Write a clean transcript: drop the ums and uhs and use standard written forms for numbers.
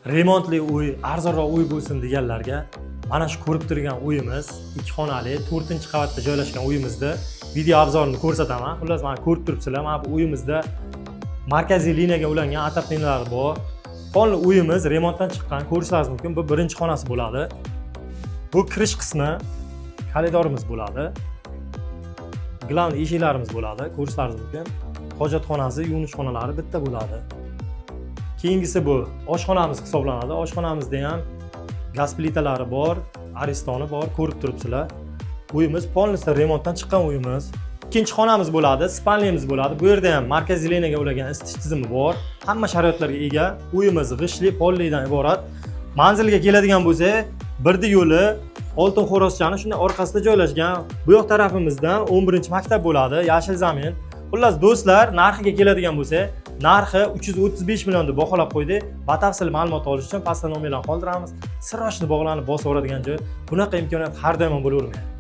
Remontli uy, arzonroq uy bo'lsin deganlarga mana shu ko'rib turgan uyimiz, ikki xonali, to'rtinchi qavatda joylashgan uyimizda video обзор ini ko'rsataman. Xullas, mana ko'rib turibsizlar, mana bu uyimizda markaziy liniyaga ulangan отопления lar bor. Полный uyimiz remontdan chiqqan, ko'rishlaringiz mumkin. Bu birinchi xonasi bo'ladi. Bu kirish qismi, koridorimiz bo'ladi. Главный eshiklarimiz bo'ladi, ko'rishlaringiz mumkin. Hojatxonasi, yuvinish xonalari bitta bo'ladi. Keyingisi bu oshxonamiz hisoblanadi. Oshxonamizda ham gaz plitalari bor, Aristoni bor, ko'rib turibsizlar. Uyimiz полностью remontdan chiqqan uyimiz. Ikkinchi xonamiz bo'ladi, спальня miz bo'ladi. Bu yerda ham markaziy liniyaga ulangan isitish tizimi bor. Hamma sharoitlarga ega. Uyimiz g'ishtli pollidan iborat. Manzilga keladigan bo'lsak, Birdi yo'li, Oltin xo'rozchani shunday orqasida joylashgan. Bu yoq tarafimizdan 11 maktab bo'ladi, yashil zamin. Xullas, do'stlar, narxiga keladigan bo'lsak, narxi 335 million deb baholab qo'ydik. Batafsil ma'lumot olish uchun pastda nomerlarni qoldiramiz. Срочно bog'lanib bosib yuboradigan joy. Bunaqa imkoniyat har doim ham bo'lavermaydi.